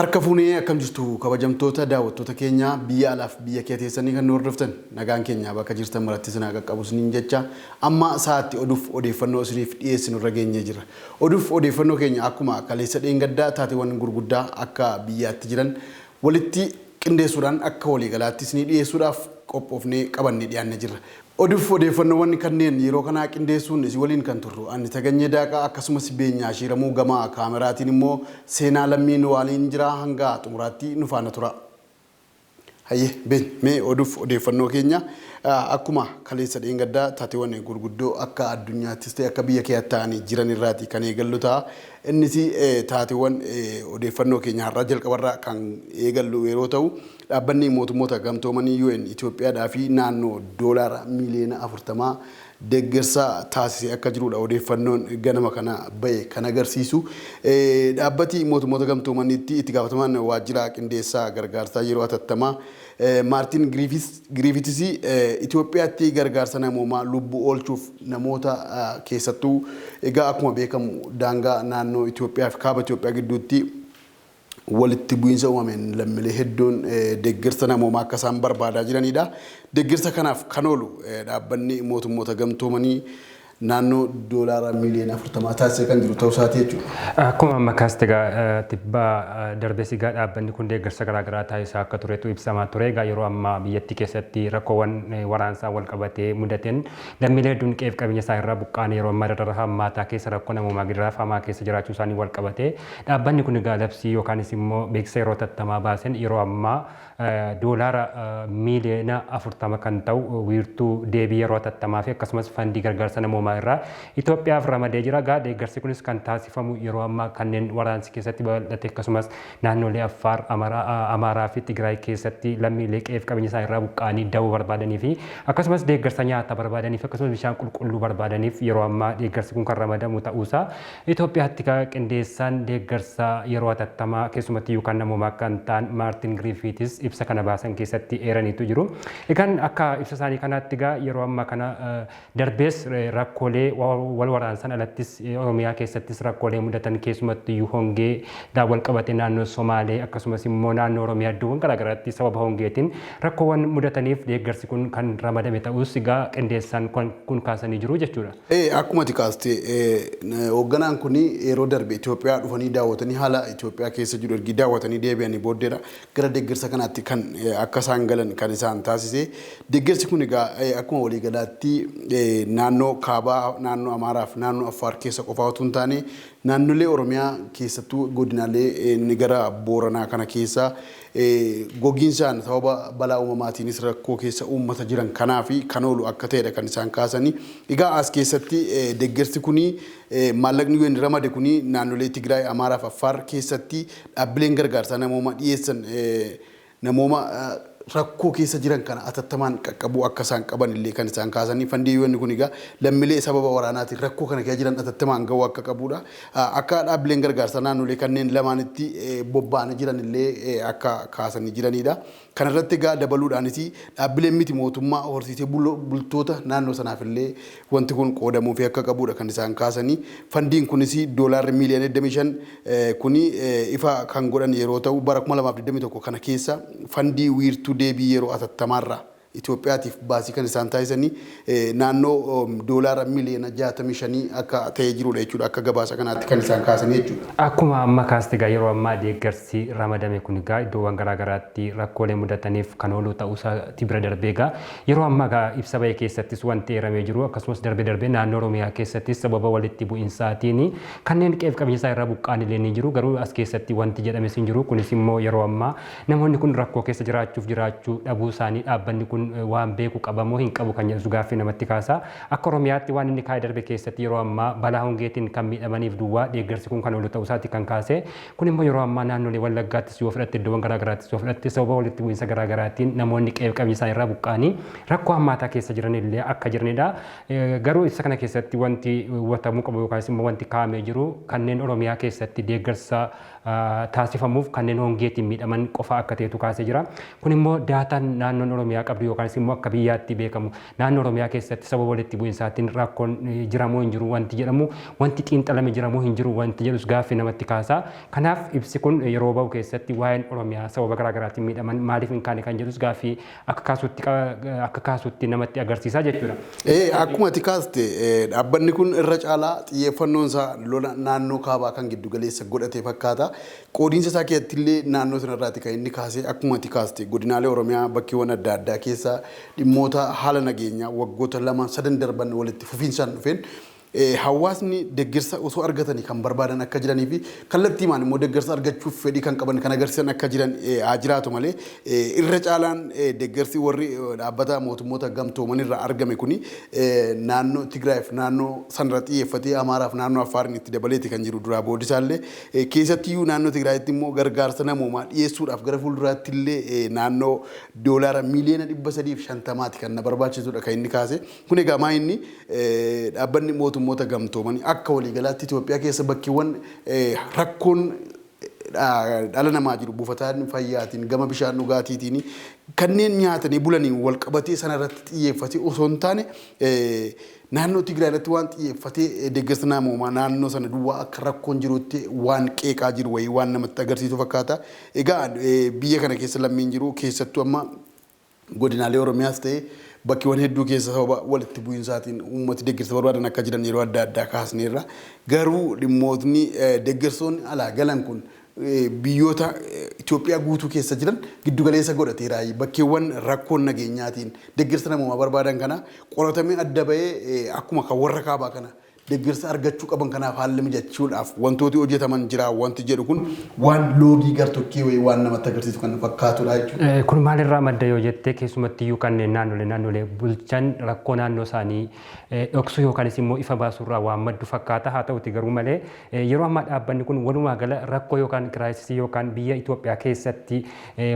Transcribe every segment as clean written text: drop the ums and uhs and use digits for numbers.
Harka fuunee, akkam jirtu kabajamtoota daawwattoota keenya biyya alaaf biyya kee teessanii kan nu hordoftan? Nagaan keenya bakka jirtan maratti isin haa qaqqabu isiniin jecha, amma sa'aatti oduuf odeeffannoo isiniif dhiyeessinu irra geenyee jirra. Oduuf odeeffannoo keenya akkuma kaleessa dheengaddaa taateewwan gurguddaa akka biyyaatti jiran walitti qindeessuudhaan akka waliigalaatti isinii dhiyeessuudhaaf qophoofnee qabannee dhiyaannee jirra. Oduuf odeeffannoowwan kanneen yeroo kanaa qindeessuun isin waliin kan turru ani Taganyee Daaqaa, akkasumas Beenyaa Shiiramuu, gama kaameraatiin immoo Seenaa Lammii nu waaliin jira. Hanga xumuraatti nu faana tura. Hayyee Beeny, mee oduuf odeeffannoo keenya akkuma kaleessa dheengaddaa taateewwan gurguddoo akka addunyaattis ta'e akka biyya keeyaatti ta'anii jiran irraati kan eegallu ta'a. Innis taateewwan odeeffannoo keenya har'aa jalqabarraa kan eegallu yeroo ta'u, Dhaabbanni Mootummoota Gamtoomanii UN Itoophiyaadhaa fi naannoo doolaara miiliyoona 40 deeggarsa taasisee akka jirudha odeeffannoon ganama kana bahe kan agarsiisu. Dhaabbati Mootummoota Gamtoomaniitti itti gaafatamaan waajjira qindeessaa gargaarsaa yeroo atattamaa Maartiin Giriifitis Itoophiyaatti gargaarsa namoomaa lubbuu oolchuuf namoota keessattuu, egaa akkuma beekamu daangaa naannoo Itoophiyaa fi kaaba Itoophiyaa gidduutti walitti bu'iinsa uumameen lammiilee hedduun deeggarsa namoomaa akka isaan barbaadaa jiranidha. Deeggarsa kanaaf kan oolu Dhaabbanni Mootummoota Gamtoomanii naannoo doolaara miiliyoona 40 taasisee kan jiru ta'uu isaati jechuudha. Akkuma amma kaaste egaa, tibba darbes egaa dhaabbanni kun deeggarsa garaagaraa taasisaa akka turetu ibsamaa ture. Egaa yeroo ammaa biyyattii keessatti rakkoowwan waraansaan wal qabatee mudateen lammiilee hedduun qe'eef qabeenya isaanii irraa buqqa'an yeroo ammaa darara hammaataa keessa, rakkoo namoomaa gidiraaf hamaa keessa jiraachuu isaanii wal qabatee dhaabbanni kun egaa labsii yookaanis immoo beeksisa yeroo hatattamaa baaseen yeroo ammaa doolaara miiliyoona 40 kan ta'u wiirtuu deebii yeroo hatattamaa fi akkasumas fandii gargaarsa namoomaa irraa Itoophiyaaf ramadee jira. Egaa deeggarsi kunis kan taasifamu yeroo ammaa kanneen waraansi keessatti babal'ate, akkasumas naannolee Affaar, Amaaraa fi Tigraay keessatti lammiilee qe'eef qabeenya isaanii irraa buqqa'anii dawoo barbaadanii fi akkasumas deeggarsa nyaataa barbaadanii fi akkasumas bishaan qulqulluu barbaadaniif yeroo ammaa deeggarsi kun kan ramadamu ta'uusaa Itoophiyaatti qindeessaan deeggarsa yeroo hatattamaa keessumattiyyuu kan namoomaa kan ta'an Maartin Giriifiitis ibsa kana baasan keessatti eeraniitu jiru. Egaan akka ibsa isaanii kanaatti egaa yeroo ammaa kana darbees rakkoolee wal waraansan alattis Oromiyaa keessattis rakkoolee mudatan, keessumattiyyuu hongee dhaan wal qabatee naannoo Somaalee akkasumas immoo naannoo Oromiyaa iddoowwan garaagaraatti sababa hongeetiin rakkoowwan mudataniif deeggarsi kun kan ramadame ta'us egaa qindeessaan kun kaasanii jiru jechuudha. Akkuma ati kaaste, hoogganaan kun yeroo darbe Itoophiyaa dhufanii daawwatanii, haala Itoophiyaa keessa jiru ergi daawwatanii deebi'anii booddeedha gara deeggarsa kanaatti kan akka isaan galan kan isaan taasise. Deeggarsi kun egaa akkuma waliigalaatti naannoo kaabaa, naannoo Amaaraa fi naannoo Affaar keessa qofaa otoo hin taane, naannolee Oromiyaa keessattuu godinaalee gara Booranaa kana keessa gogiinsaan sababa balaa uumamaatiinis rakkoo keessa uummata jiran kanaaf kan oolu akka ta'edha kan isaan kaasanii. Egaa as keessatti deeggarsi kuni, maallaqni UN ramade kuni, naannolee Tigraay, Amaaraa fi Affaar keessatti dhaabbileen gargaarsaa namoomaa dhiyeessan namooma rakkoo keessa jiran kana atattamaan qaqqabuu akka isaan qaban illee kan isaan kaasanii. Fandii UN kun egaa lammiilee sababa waraanaatiin rakkoo kana keessa jiran atattamaan gahuu akka qabudha. Akka dhaabbileen gargaarsaa naannolee kanneen lamaanitti bobba'anii jiran illee akka kaasanii jiranidha. Kana irratti egaa dabaluudhaanis dhaabbileen miti mootummaa horsiisee bultoota naannoo sanaaf illee wanti kun qoodamuufii akka qabudha kan isaan kaasanii. Fandiin kunis doolaarri miiliyoona 25 kuni ifa kan godhan yeroo ta'u, bara 2021 kana keessa fandii wiirtuu deebii yeroo atattamaarraa Itoophiyaatiif baasii kan isaan taasisanii naannoo doolaara miliyoona 65 akka ta'ee jirudha jechuudha akka gabaasa kanaatti kan isaan kaasanii jechuudha. Akkuma amma kaaste egaa yeroo ammaa deeggarsi ramadame kun egaa iddoowwan garaa garaatti rakkoolee mudataniif kan oolu ta'uu isaati bira darbee, egaa yeroo ammaa egaa ibsa bahe keessattis wanti eeramee jiru, akkasumas darbee darbee naannoo Oromiyaa keessattis sababa walitti bu'insaatiin kanneen qe'eef qabeenya isaa irraa buqqa'an illee ni jiru. Garuu as keessatti wanti jedhames hin jiru. Kunis immoo yeroo ammaa namoonni kun rakkoo keessa jiraachuuf jiraachuu dhabuu isaanii dhaabbanni kun waan beeku qaba moo hin qabu kan jedhus gaaffii namatti kaasa. Akka Oromiyaatti waan inni kaa'ee darbe keessatti yeroo ammaa balaa hongeetiin kan miidhamaniif duwwaa deeggarsi kun kan oolu ta'uu isaati kan kaase. Kun immoo yeroo ammaa naannolee Wallaggaattis yoo fudhatte, iddoowwan garaa garaattis yoo fudhatte, sababa walitti bu'iinsa garaa garaatiin namoonni qe'eef qabeenya isaanii irraa buqqa'anii rakkoo hammaataa keessa jiran illee akka jiranidha. Garuu ibsa kana keessatti wanti hubatamuu qabu yookaanis immoo wanti kaa'amee jiru kanneen Oromiyaa keessatti deeggarsa taasifamuuf kanneen hongeetiin miidhaman qofa akka ta'etu kaasee jira. Kun immoo daataan naannoon Oromiyaa qabdu yookaanis immoo akka biyyaatti beekamu naannoo Oromiyaa keessatti sababa walitti bu'insaatiin rakkoon jiramoo hin jiru wanti jedhamu, wanti xiinxalame jiramoo hin jiru wanti jedhus gaaffii namatti kaasa. Kanaaf ibsi kun yeroo bahu keessatti waa'een Oromiyaa sababa garaagaraatiin miidhaman maaliif hin kaane kan jedhus gaaffii akka kaasutti namatti agarsiisa jechuudha. Akkuma ati kaaste, dhaabbanni kun irra caalaa xiyyeeffannoon isaa lola naannoo kaabaa kan giddu galeessa godhate fakkaata. Qoodiinsa isaa keessatti illee naannoo sanarraati kan inni kaase. Akkuma ati kaaste, godinaalee Oromiyaa bakkeewwan adda addaa keessa dhimmoota haala nageenyaa waggoota 2 sadan darban walitti fufiinsaan dhufeen hawaasni deeggarsa osoo argatanii kan barbaadan akka jiranii fi kallattiimaan immoo deeggarsa argachuuf fedhii kan qaban kan agarsiisan akka jiran haa jiraatu malee, irra caalaan deeggarsi warri dhaabbata mootummoota gamtooman irraa argame kuni naannoo Tigraayiif naannoo sanarra xiyyeeffatee, Amaaraaf naannoo Affaariin itti dabaleeti kan jiru duraa boodisaallee. Keessattiyyuu naannoo Tigraayitti immoo gargaarsa namoomaa dhiyeessuudhaaf gara fuulduraatti illee naannoo doolaara miiliyoona 350ti kan na barbaachisudha kan inni kaase. Kun egaa maa inni dhaabbanni mootummoota gamtoomanii akka waliigalaatti Itoophiyaa keessa bakkeewwan rakkoon dhala namaa jiru, buufataan fayyaatiin, gama bishaan dhugaatiitiin, kanneen nyaatanii bulaniin wal qabatee sanarratti xiyyeeffatee osoo hin taane, naannoo Tigraay irratti waan xiyyeeffatee deeggarsa namoomaa naannoo sana duwwaa akka rakkoon jirutti waan qeeqaa jiru wayii waan namatti agarsiisu fakkaata. Egaa biyya kana keessa lammiin jiru, keessattuu amma godinaalee Oromiyaas ta'e bakkeewwan hedduu keessa sababa walitti bu'iinsaatiin uummati deeggarsa barbaadan akka jiran yeroo adda addaa kaasneerra. Garuu dhimmootni deeggarsoonni alaa galan kun biyyoota Itoophiyaa guutuu keessa jiran giddugaleessa godhateera. Bakkeewwan rakkoon nageenyaatiin deeggarsa namoomaa barbaadan kana qoratamee adda bahee akkuma kan warra kaabaa kana deeggarsa argachuu qaban kanaaf haalli mijachuudhaaf wantooti hojjetaman jira wanti jedhu kun waan loogii gartokkee wayii waan namatti agarsiisu kan fakkaatudha jechuudha. Kun maalirraa madda yoo jette, keessumattiyyuu kanneen naannolee bulchan rakkoo naannoo isaanii dhoksuu yookaanis immoo ifa baasuurraa waan maddu fakkaata. Haa ta'uti garuu malee, yeroo ammaa dhaabbanni kun walumaa gala rakkoo yookaan crisisii yookaan biyya Itoophiyaa keessatti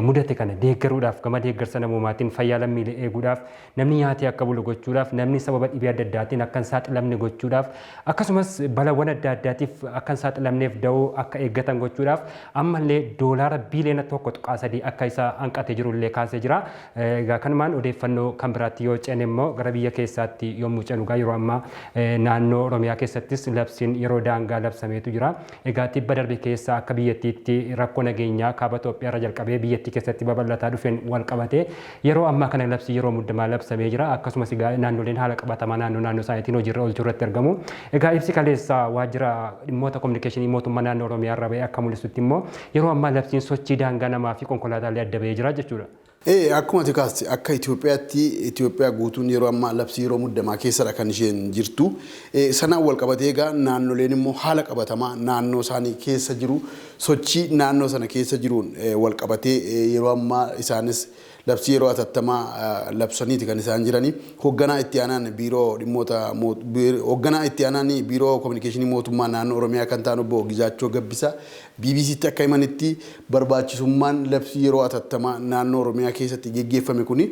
mudate kana deeggaruudhaaf, gama deeggarsa namoomaatiin fayyaa lammiilee eeguudhaaf, namni nyaatee akka bulu gochuudhaaf, namni sababa dhibee adda addaatiin akka hin saaxilamne gochuudhaaf, akkasumas balawwan adda addaatiif akka hin saaxilamneef da'oo akka eeggatan gochuudhaaf ammallee doolaara biiliyoona 1.3 akka isa hanqatee jirullee kaasee jira. Egaa kanumaan odeeffannoo kan biraatti yoo ceene immoo, gara biyya keessaatti yommuu ceenu, egaa yeroo ammaa naannoo Oromiyaa keessattis labsiin yeroo daangaa labsameetu jira. Egaa tibba darbe keessa akka biyyattiitti rakkoo nageenyaa kaaba Itoophiyaa irra jalqabee biyyattii keessatti babal'ataa dhufeen wal qabatee yeroo ammaa kana labsii yeroo muddamaa labsamee jira. Akkasumas egaa naannoleen haala qabatamaa naannoo naannoo isaaniitiin hojiirra oolchuu irratti argamu. Egaa ibsi kaleessa waajjira dhimmoota kominikeeshinii mootummaa naannoo Oromiyaa irra bahee akka mul'isutti immoo, yeroo ammaa labsiin sochii daangaa namaa fi konkolaataalee adda bahee jira jechuudha. Akkuma ati kaaste, akka Itoophiyaatti Itoophiyaa guutuun yeroo ammaa labsii yeroo muddamaa keessadha kan isheen jirtu. Sanaan wal qabatee egaa naannoleen immoo haala qabatamaa naannoo isaanii keessa jiru, sochii naannoo sana keessa jiruun wal qabatee yeroo ammaa isaanis labsii yeroo atattamaa labsaniiti kan isaan jiranii. Hoogganaa itti aanaan biiroo kominikeeshinii mootummaa naannoo Oromiyaa kan ta'an obbo Gizaachoo Gabbisaa BBCtti akka himanitti, barbaachisummaan labsii yeroo atattamaa naannoo Oromiyaa keessatti geggeeffame kuni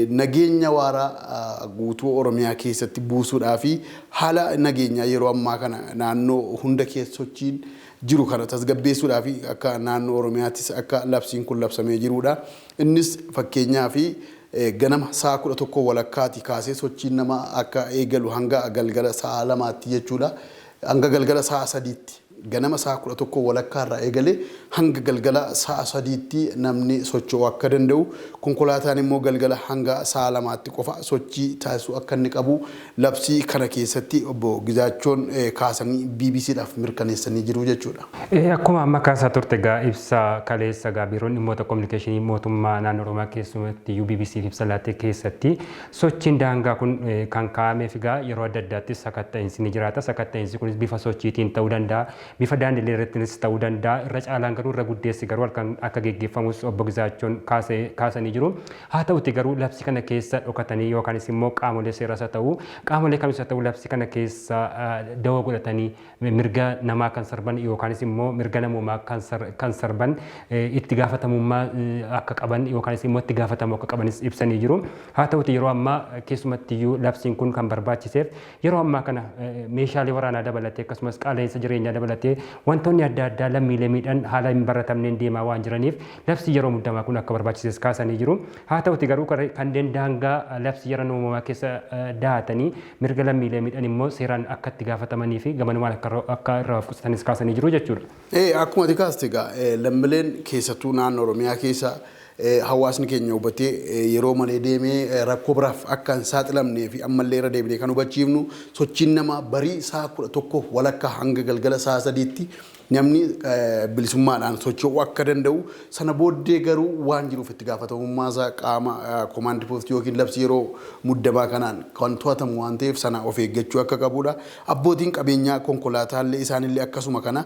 nageenya waaraa guutuu Oromiyaa keessatti buusuudhaa fi haala nageenyaa yeroo ammaa kana naannoo hunda keessa sochiin jiru kana tasgabbeessuudhaa fi akka naannoo Oromiyaattis akka labsiin kun labsamee jirudha. Innis fakkeenyaa fi ganama sa'a 11:30tti kaasee sochiin namaa akka eegalu hanga galgala sa'a 2tti jechuudha. Hanga galgala sa'a 3tti, ganama sa'a 11:30 irraa eegalee hanga galgala sa'a 3tti namni socho'uu akka danda'u, konkolaataan immoo galgala hanga sa'a 2tti qofa sochii taasisuu akka inni qabu labsii kana keessatti obbo Gizaachoon kaasanii BBCdhaaf mirkaneessanii jiru jechuudha. Akkuma amma kaasaa turte, egaa ibsa kaleessa egaa biiroon dhimmoota kominikeeshinii mootummaa naannoo Oromiyaa keessumatti UBBCf ibsa laatte keessatti, sochiin daangaa kun kan kaa'ameef egaa yeroo adda addaattis sakatta'insi ni jiraata. Sakatta'insi kunis bifa sochiitiin ta'uu danda'a. Bifa daandilee irrattis ta'uu danda'a. Irra caalaan garuu, irra guddeessi garuu halkan akka geggeeffamus obbo Gizaachoon kaasanii jiru. Haa ta'uti garuu, labsi kana keessa dhokatanii yookaanis immoo qaamolee seeraas haa ta'u, qaamolee kamis haa ta'u, labsi kana keessa dawoo godhatanii mirga namaa kan sarban yookaanis immoo mirga namoomaa kan sarban itti gaafatamummaa akka qaban yookaanis immoo itti gaafatamuu akka qabanis ibsanii jiru. Haa ta'uti yeroo ammaa keessumattiyyuu labsiin kun kan barbaachiseef yeroo ammaa kana meeshaalee waraanaa dabalatee, akkasumas qaala'insa jireenyaa dabalatee dabalatee wantoonni adda addaa lammiilee miidhan haala hin baratamneen deemaa waan jiraniif labsii yeroo muddamaa kun akka barbaachises kaasanii jiru. Haa ta'uti garuu kanneen daangaa labsii yeroo uumamaa keessa dahatanii mirga lammiilee miidhan immoo seeraan akka itti gaafatamanii fi gamanumaan akka irraa of qusatanis kaasanii jiru jechuudha. Akkuma ati kaaste egaa lammiileen keessattuu naannoo Oromiyaa keessa hawaasni keenya hubatee yeroo malee deemee rakkoo biraaf akka hin saaxilamnee fi ammallee irra deebinee kan hubachiifnu, sochiin namaa barii sa'a 11:30 hanga galgala sa'a 3tti namni bilisummaadhaan socho'uu akka danda'u, sana booddee garuu waan jiruuf itti gaafatamummaa isaa qaama komaandi poostii yookiin labsii yeroo muddamaa kanaan kan to'atamu waan ta'eef sana of eeggachuu akka qabudha. Abbootiin qabeenyaa konkolaataallee isaanillee akkasuma kana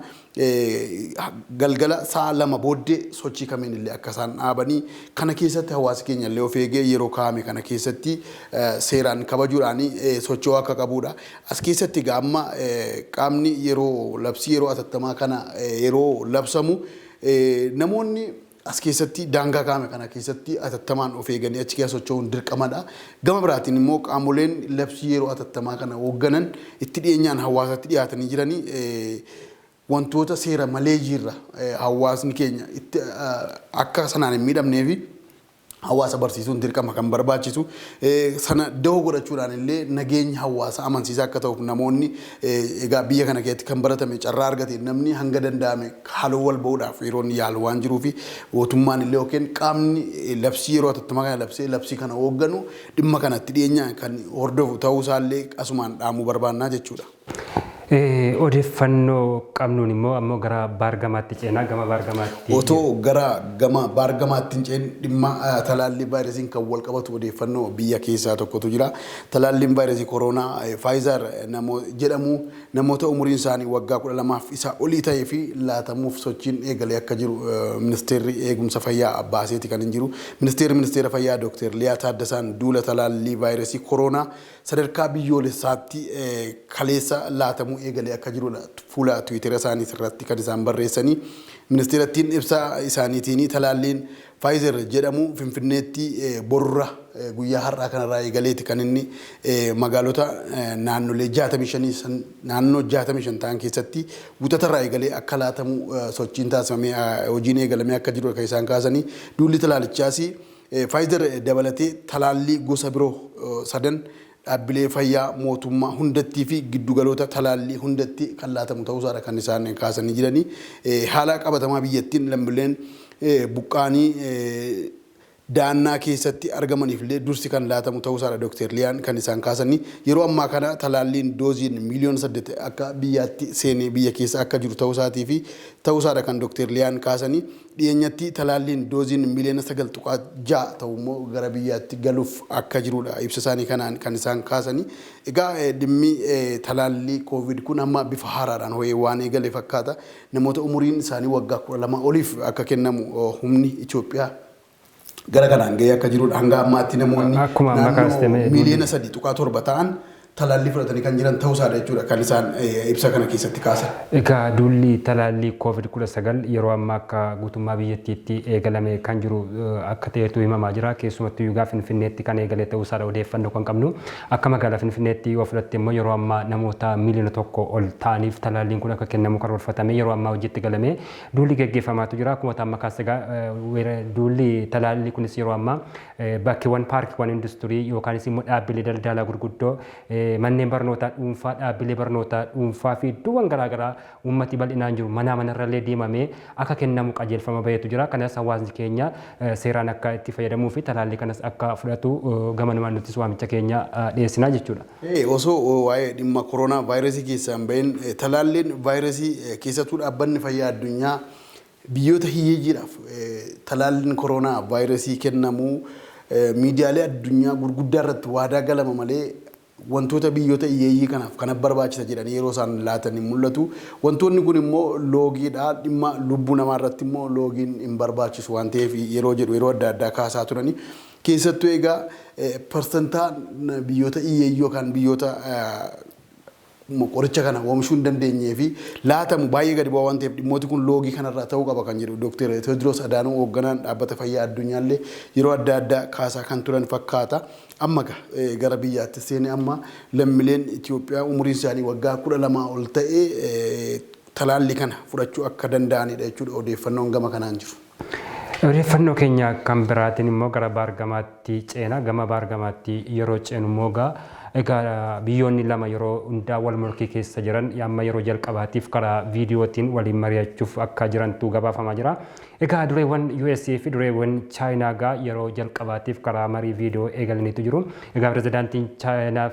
galgala sa'a 2 booddee sochii kamiin illee akka isaan dhaabanii, kana keessatti hawaasi keenya illee of eegee yeroo kaa'ame kana keessatti seeraan kabajuudhaan socho'uu akka qabudha. As keessatti egaa amma qaamni yeroo labsii yeroo atattamaa kana yeroo labsamu namoonni as keessatti daangaa kaa'ame kana keessatti atattamaan of eeganii achi keessa socho'uun dirqamadha. Gama biraatiin immoo qaamoleen labsii yeroo atattamaa kana hoogganan itti dhiyeenyaan hawaasatti dhiyaatanii jiranii wantoota seera maleeyyiirra hawaasni keenya itti akka sanaan hin miidhamnee fi hawaasa barsiisuun dirqama kan barbaachisu, sana dahoo godhachuudhaan illee nageenya hawaasa amansiisaa akka ta'uuf namoonni egaa biyya kana keessatti kan baratame carraa argate namni hanga danda'ame haaloo wal ba'uudhaaf yeroo inni yaalu waan jiruu fi mootummaan illee yookiin qaamni labsii yeroo atattamaa kana labsee labsii kana hoogganu dhimma kanatti dhiyeenyaan kan hordofu ta'uu isaallee asumaan dhaamuu barbaannaa jechuudha. Odeeffannoo qabnuun immoo ammoo gara baargamaatti ceenaa, gama baargamaatti. Otoo gara gama baargamaatti hin ceen dhimma talaallii vaayirasiin kan wal qabatu odeeffannoo biyya keessaa tokkotu jira. Talaalliin vaayirasii koronaa Pfizer jedhamu namoota umuriin isaanii waggaa 12f isaa olii ta'ee fi laatamuuf sochiin eegalee akka jiru ministeerri eegumsa fayyaa baaseeti kan hin jiru. Ministeerri ministeera fayyaa Dr. Liyaa Taaddasaan duula talaallii vaayirasii koronaa sadarkaa biyyoolessaatti kaleessa laatamuu eegalee akka jirudha fuula Tiwiitera isaanii irratti kan isaan barreessanii. Ministeerattiin ibsa isaaniitiin talaalliin Pfizer jedhamu Finfinneetti borurra guyyaa har'aa kanarraa eegaleeti kan inni magaalota naannolee 65, naannoo 65 ta'an keessatti wixatarraa eegalee akka laatamu sochiin taasifamee hojiin eegalamee akka jiru kan isaan kaasanii. Duulli talaalichaas Pfizer dabalatee talaallii gosa biroo sadan dhaabbilee fayyaa mootummaa hundattii fi giddugaloota talaallii hundatti kan laatamu ta'uusaadha kan isaan kaasanii jiranii. Haala qabatamaa biyyattiin lammiileen buqqaanii daannaa keessatti argamaniif illee dursi kan laatamu ta'uusaadha Dr. Liyaan kan isaan kaasanii. Yeroo ammaa kana talaalliin dooziin miiliyoona 8 akka biyyaatti seenee biyya keessa akka jiru ta'uusaatii fi ta'uusaadha kan Dr. Liyaan kaasanii. Dhiyeenyatti talaalliin dooziin miiliyoona 9.6 ta'u immoo gara biyyaatti galuuf akka jirudha ibsa isaanii kanaan kan isaan kaasanii. Egaa dhimmi talaallii Koovid kun amma bifa haaraadhaan ho'ee waan eegale fakkaata. Namoota umuriin isaanii waggaa 12 oliif akka kennamu humni Itoophiyaa gara kanaan gahee akka jirudha. Hanga ammaatti namoonni Akkuma amma naannoo miiliyoona 3.7 ta'an talaallii fudhatanii kan jiran ta'uusaadha jechuudha kan isaan ibsa kana keessatti kaasan. Egaa duulli talaallii Covid-19 yeroo ammaa akka guutummaa biyyattiitti eegalame kan jiru akka ta'etu himamaa jira. Keessumattuu egaa Finfinneetti kan eegale ta'uusaadha odeeffannoo kan qabnu. Akka magaalaa Finfinneetti yoo fudhatte immoo yeroo ammaa namoota miiliyoona 1 ol ta'aniif talaalliin kun akka kennamu karoorfatame yeroo ammaa hojiitti galame duulli geggeeffamaatu jira. Akkuma amma kaase egaa duulli talaallii kunis yeroo ammaa bakkeewwan paarkiiwwan industirii yookaanis immoo dhaabbilee daldalaa gurguddoo, manneen barnootaa dhuunfaa, dhaabbilee barnootaa dhuunfaa fi iddoowwan garaagaraa uummati bal'inaan jiru manaa manarrallee deemamee akka kennamu qajeelfama baheetu jira. Kanas hawaasni keenya seeraan akka itti fayyadamuu fi talaallii kanas akka fudhatu gamanumaan nutis waamicha keenya dhiyeessinaa jechuudha. Osoo waa'ee dhimma koronaa vaayirasii keessaa hin bahin, talaalliin vaayirasii keessattuu dhaabbanni fayyaa addunyaa biyyoota hiyyeeyyiidhaaf talaalliin koronaa vaayirasii kennamu miidiyaalee addunyaa gurguddaa irratti waadaa galama malee wantoota biyyoota hiyyeeyyii kanaaf kana barbaachisa jedhanii yeroo isaan laatan hin mul'atu. Wantoonni kun immoo loogiidha. Dhimma lubbuu namaa irratti immoo loogiin hin barbaachisu waan ta'eef yeroo jedhu yeroo adda addaa kaasaa turani. Keessattuu egaa parsantaa biyyoota hiyyeeyyii yookaan biyyoota qoricha kana oomishuu hin dandeenyee fi laatamu baay'ee gadi bu'aa waan ta'eef dhimmooti kun loogii kanarraa ta'uu qaba kan jedhu Dr. Tewoodiroos Adaanoo hoogganaan dhaabbata fayyaa addunyaallee yeroo adda addaa kaasaa kan turan fakkaata. Amma gara biyyaatti seenee amma lammiileen Itoophiyaa umuriin isaanii waggaa 12 ol ta'e talaallii kana fudhachuu akka danda'anidha jechuudha odeeffannoon gama kanaan jiru. Odeeffannoo keenya kan biraatiin immoo gara baargamaatti ceena. Gama baargamaatti yeroo ceenu immoo egaa biyyoonni lama yeroo hundaa wal morkii keessa jiran amma yeroo jalqabaatiif karaa viidiyootiin waliin mari'achuuf akka jirantu gabaafamaa jira. Egaa dureewwan USA fi dureewwan Chaayinaa gaa yeroo jalqabaatiif karaa marii viidiyoo eegalaniitu jiru. Egaa pirezidaantiin Chaayinaa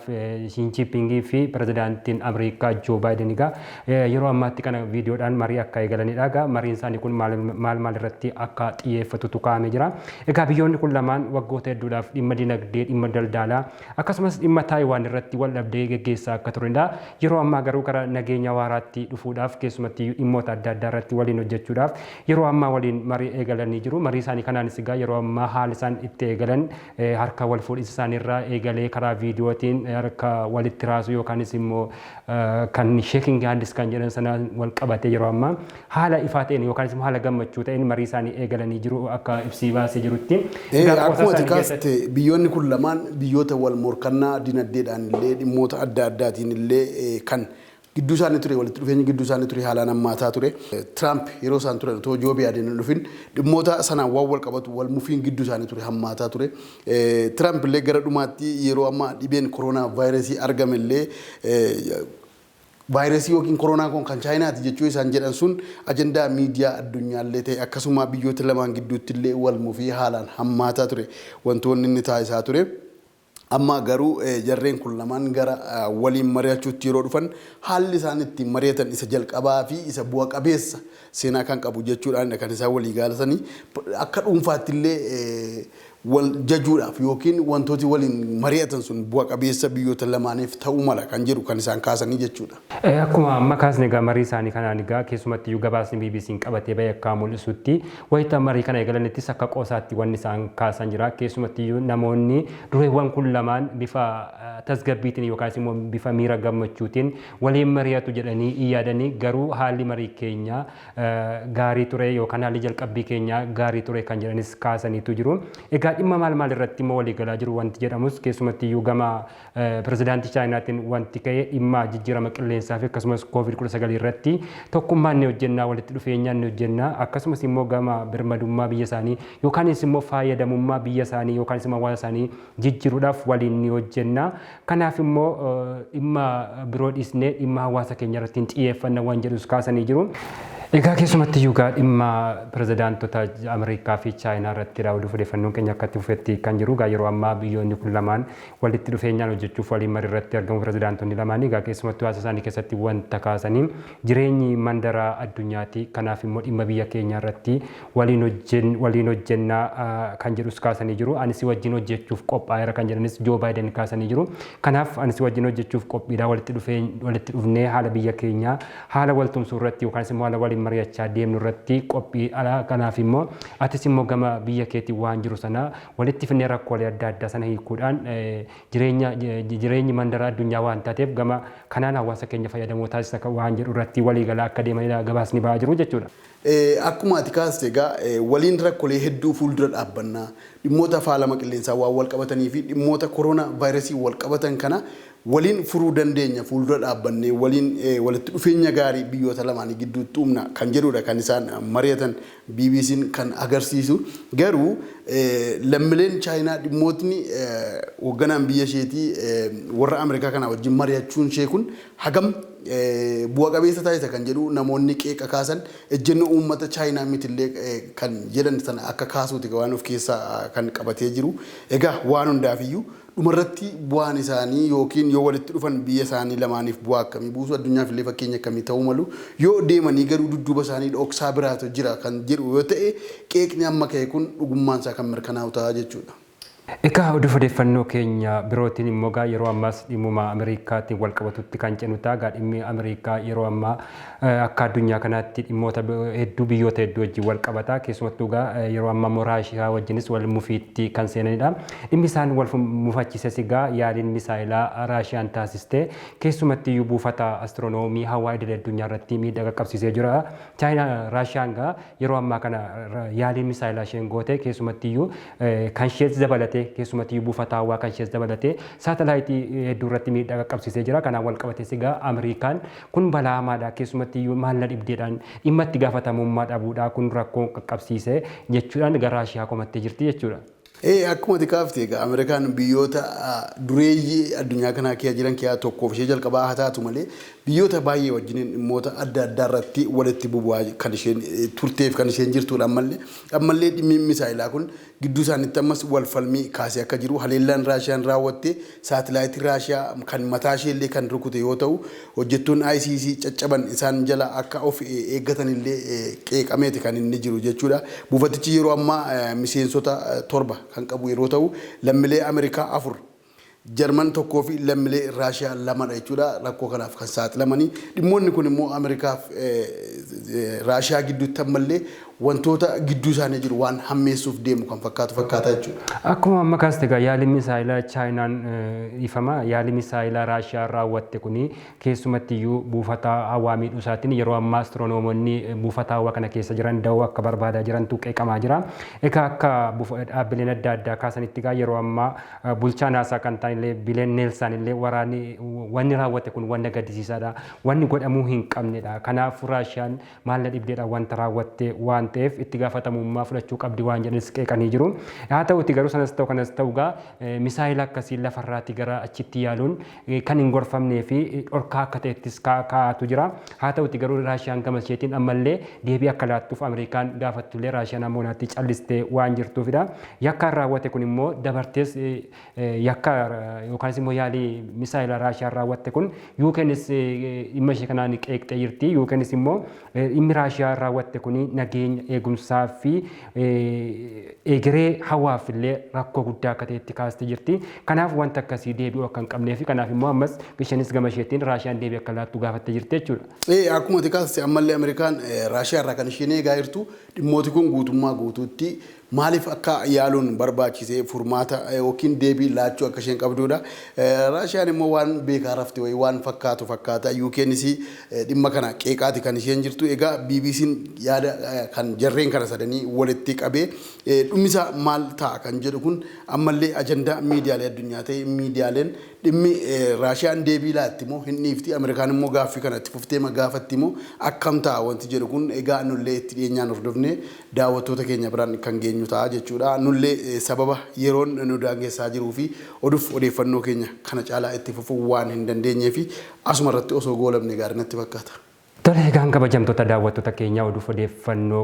Xi Jinping fi pirezidaantiin Ameerikaa Joo Baayiden egaa yeroo ammaatti kana viidiyoodhaan marii akka eegalanidha. Egaa mariin isaanii kun maal maal irratti akka xiyyeeffatutu kaa'amee jira. Egaa biyyoonni kun lamaan waggoota hedduudhaaf dhimma dinagdee, dhimma daldalaa akkasumas dhimma Taayiwaan irratti wal dhabdee geggeessaa akka turanidha. Yeroo ammaa garuu gara nageenya waaraatti dhufuudhaaf, keessumatti dhimmoota adda addaa irratti waliin hojjechuudhaaf yeroo ammaa waliin marii eegalanii jiru. Marii isaanii kanaanis egaa yeroo ammaa haala isaan itti eegalan harka wal fuudhinsa isaaniirraa eegalee karaa viidiyootiin harka walitti raasuu yookaanis immoo kan shaking hands kan jedhan sanaan wal qabatee yeroo ammaa haala ifaa ta'een yookaanis immoo haala gammachuu ta'een marii isaanii eegalanii jiru akka ibsii baasee jirutti. Akkuma ati kaaste, biyyoonni kun lamaan biyyoota wal morkannaa dinagdeedhaan illee dhimmoota adda addaatiin illee kan gidduu isaanii ture, walitti dhufeenyi gidduu isaanii ture haalaan hammaataa ture. Tiraamp yeroo isaan turan otoo Joo Baayiden hin dhufin dhimmoota sanaan waan wal qabatu wal mufiin gidduu isaanii ture hammaataa ture. Tiraamp illee gara dhumaatti yeroo amma dhibeen koronaa vaayirasii argame illee vaayirasii yookiin koronaa kun kan Chaayinaati jechuu isaan jedhan sun ajandaa miidiyaa addunyaallee ta'e, akkasuma biyyoota lamaan gidduutti illee wal mufii haalaan hammaataa ture wantoonni inni taasisaa ture. Amma garuu jarreen kun lamaan gara waliin mari'achuutti yeroo dhufan haalli isaan ittiin mari'atan isa jalqabaa fi isa bu'a qabeessa seenaa kan qabu jechuudhaan kan isaan walii gaalatanii, akka dhuunfaatti illee wal jajuudhaaf yookiin wantooti waliin mari'atan sun bu'a qabeessa biyyoota lamaaniif ta'uu mala kan jedhu kan isaan kaasanii jechuudha. Akkuma amma kaasne egaa marii isaanii kanaan egaa keessumatti iyyuu gabaasni BBC'n qabatee bahe akka mul'isutti, wayita marii kana eegalanittis akka qoosaatti wanni isaan kaasan jira. Keessumatti iyyuu namoonni dureewwan kun lamaan bifa tasgabbiitiin yookaas immoo bifa miira gammachuutiin waliin mari'atu jedhanii hin yaadanii, garuu haalli marii keenya gaarii ture yookaan haalli jalqabbii keenya gaarii ture kan jedhanis kaasaniitu jiru. Egaa dhimma maal maal irratti immoo walii galaa jiru wanti jedhamus, keessumatti iyyuu gama pirezidaantii Chaayinaatiin wanti ka'e dhimma jijjiirama qilleensaa fi akkasumas Covid-19 irratti tokkummaan ni hojjennaa, walitti dhufeenyaan ni hojjennaa, akkasumas immoo gama birmadummaa biyya isaanii yookaanis immoo fayyadamummaa biyya isaanii yookaanis immoo hawaasa isaanii jijjiiruudhaaf waliin ni hojjennaa. Kanaaf immoo dhimma biroo dhiisnee dhimma hawaasa keenya irratti hin xiyyeeffanna waan jedhus kaasanii jiru. Egaa keessumatti iyyuu egaa dhimma pirezidaantota Ameerikaa fi Chaayinaa irratti raawwatu odeeffannoon keenya akka itti fufetti kan jiru. Egaa yeroo ammaa biyyoonni kun lamaan walitti dhufeenyaan hojjechuuf waliin marii irratti argamu pirezidaantonni lamaanii. Egaa keessumattuu haasa isaanii keessatti wanta kaasanii jireenyi mandara addunyaati. Kanaaf immoo dhimma biyya keenyaa irratti waliin hojjennaa kan jedhus kaasanii jiru. Ani si wajjin hojjechuuf qophaa'eera kan jedhanis Joo Baayiden kaasanii jiru. Kanaaf ani si wajjin hojjechuuf qophiidha, walitti dhufnee haala biyya keenyaa haala wal tumsuu irratti yookaan immoo haala waliin mari'achaa deemnu irratti qophii ala. Kanaaf immoo atis immoo gama biyya keetii waan jiru sana walitti fidnee rakkoolee adda addaa sana hiikuudhaan jireenya jireenyi mandara addunyaa waan taateef gama kanaan hawaasa keenya fayyadamoo taasisa waan jedhu irratti waliigalaa akka deemanidha gabaasni ba'aa jiru jechuudha. Akkuma ati kaaste egaa waliin rakkoolee hedduu fuuldura dhaabbannaa, dhimmoota faalama qilleensaa waan wal qabatanii fi dhimmoota koronaa vaayirasii wal qabatan kana waliin furuu dandeenya, fuuldura dhaabbannee waliin walitti dhufeenya gaarii biyyoota lamaanii gidduutti uumna kan jedhudha kan isaan mari'atan BBC'n kan agarsiisu. Garuu lammiileen Chaayinaa dhimmootni hoogganaan biyya isheetii warra Ameerikaa kana wajjin mari'achuun ishee kun hagam bu'a qabeessa taasisa kan jedhu namoonni qeeqa kaasan, ejjennoo uummata Chaayinaa mitillee kan jedhan sana akka kaasuuti waan of keessaa kan qabatee jiru. Egaa waan hundaafiyyuu dhumarratti bu'aan isaanii yookiin yoo walitti dhufan biyya isaanii lamaaniif bu'aa akkamii buusu, addunyaaf illee fakkeenya akkamii ta'uu malu, yoo deemanii garuu dudduuba isaanii dhoksaa biraatu jira kan jedhu yoo ta'e, qeeqni amma ka'e kun dhugummaan isaa kan mirkanaa'u ta'a jechuudha. Egaa odeeffannoo keenya birootiin immoo egaa yeroo ammaas dhimmuma Ameerikaatiin wal qabatutti kan ceenu ta'a. Egaa dhimmi Ameerikaa yeroo ammaa akka addunyaa kanaatti dhimmoota hedduu biyyoota hedduu wajjin wal qabata. Keessumattuu egaa yeroo ammaa immoo Raashiyaa wajjinis wal mufiitti kan seenanidha. Dhimmi isaan wal mufachiises egaa yaaliin misaayilaa Raashiyaan taasiste keessumatti iyyuu buufata astiroonoomii hawaa idil addunyaa irratti miidhaa qaqqabsiisee jira. Chaayinaa Raashiyaan egaa yeroo ammaa kana yaaliin misaayilaa isheen goote keessumatti iyyuu kan ishees dabalatee dabalatee keessumattuu buufata hawaa kan ishees dabalatee saatalaayitii hedduu irratti miidhaa qaqqabsiisee jira. Kanaan wal qabatees egaa Ameerikaan kun balaa hamaadha, keessumattuu maal na dhibdeedhaan dhimma itti gaafatamummaa dhabuudha kun rakkoo qaqqabsiise jechuudhaan gara Raashiyaa komattee jirti jechuudha. Akkuma ati kaafte egaa Ameerikaan biyyoota dureeyyii addunyaa kanaa keessa jiran keessaa tokkoof ishee jalqabaa haa taatu malee, biyyoota baay'ee wajjiniin dhimmoota adda addaa irratti walitti bubu'aa kan isheen turteef kan isheen jirtudha. Ammallee dhimmi misaayilaa kun gidduu isaaniitti ammas wal falmii kaasee akka jiru, haleellaan Raashiyaan raawwatte saatilaayitii Raashiyaa kan mataa ishee illee kan rukute yoo ta'u, hojjettoonni ICC caccaban isaan jala akka of eeggatan illee qeeqameeti kan inni jiru jechuudha. Buufatichi yeroo ammaa miseensota 7 kan qabu yeroo ta'u, lammiilee Ameerikaa 4, Jarman 1 fi lammiilee Raashiyaa 2dha jechuudha. Rakkoo kanaaf kan saaxilamanii. Dhimmoonni kun immoo Ameerikaaf Raashiyaa gidduutti ammallee wantoota gidduu isaanii jiru waan hammeessuuf deemu kan fakkaatu fakkaata jechuudha. Akkuma amma kaaste egaa yaalii misaayilaa Chaayinaan ifama yaalii misaayilaa Raashiyaan raawwatte kuni keessumattiyyuu buufata hawaa miidhuu isaatiin yeroo ammaa astiroonoomonni buufata hawaa kana keessa jiran da'oo akka barbaadaa jirantu qeeqamaa jira. Egaa akka dhaabbileen adda addaa kaasanitti egaa yeroo ammaa bulchaa naasaa kan ta'an illee Bileen Neelsaan illee waraanni wanni raawwate kun wanna gaddisiisaadha. Wanni godhamuu hin qabnedha. Kanaaf Raashiyaan maal na dhibdeedha wanta raawwatte waan ta'eef itti gaafatamummaa fudhachuu qabdi waan jedhanis qeeqanii jiru. Haa ta'uti garuu sanas ta'u kanas ta'u gaa misaayila akkasii lafarraatti gara achitti yaaluun kan hin gorfamnee fi dhorkaa akka ta'ettis kaa'atu jira. Haa ta'uti garuu Raashiyaan gama isheetiin ammallee deebii akka laattuuf Ameerikaan gaafattullee Raashiyaan ammoo naatti callistee waan jirtuufidha. Yakkaan raawwate kun immoo dabartees yakka yookaanis immoo yaalii misaayila Raashiyaan raawwatte kun UKnis dhimma ishee kanaan qeeqxee jirti. UKnis immoo dhimmi Raashiyaan raawwatte kun nageenya eegumsaa fi egeree hawaaf illee rakkoo guddaa akka ta'etti kaastee jirti. Kanaaf wanta akkasii deebi'uu akka hin qabnee fi kanaaf immoo ammas isheenis gama isheetiin Raashiyaan deebii akka laattu gaafattee jirti jechuudha. Akkuma ati kaaste ammallee Ameerikaan Raashiyaa irraa kan isheen eegaa jirtu dhimmooti kun guutummaa guutuutti maaliif akka yaaluun barbaachise furmaata yookiin deebii laachuu akka isheen qabdudha. Raashiyaan immoo waan beekaa rafte wayii waan fakkaatu fakkaata. UKnis dhimma kana qeeqaati kan isheen jirtu. Egaa BBC'n yaada kan jarreen kana sadanii walitti qabee dhummi isaa maal ta'a kan jedhu kun ammallee ajandaa miidiyaalee addunyaa ta'e, miidiyaaleen dhimmi Raashiyaan deebii laatti moo hin dhiifti, Ameerikaan immoo gaaffii kana itti fuftee gaafatti moo akkam ta'a wanti jedhu kun egaa nullee itti dhiyeenyaan hordofnee daawwattoota keenya biraan kan geenyu ta'a jechuudha. Nullee sababa yeroon nu daangessaa jiruu fi oduuf odeeffannoo keenya kana caalaa itti fufuu waan hin dandeenyee fi asuma irratti osoo goolabne gaarii natti fakkaata. Tole, egaan kabajamtoota daawwattoota keenyaa, oduuf odeeffannoo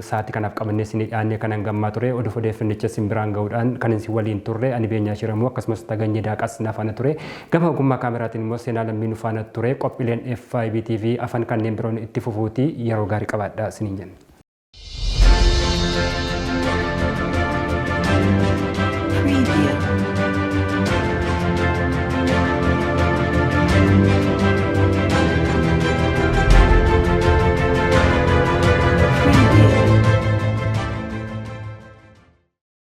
sa'aatii kanaaf qabannee isinii dhiyaannee kanan gammaa ture. Oduuf odeeffannicha isin biraan ga'uudhaan kan isin waliin turre ani Beenyaa Shiramuu, akkasumas Taganyee Daaqas na faana ture. Gama ogummaa kaameraatiin immoo Seenaa Lammii nu faana ture. Qophiileen FIB TV afan kanneen biroon itti fufuuti yeroo gaarii qabaadhaa isiniin jenna.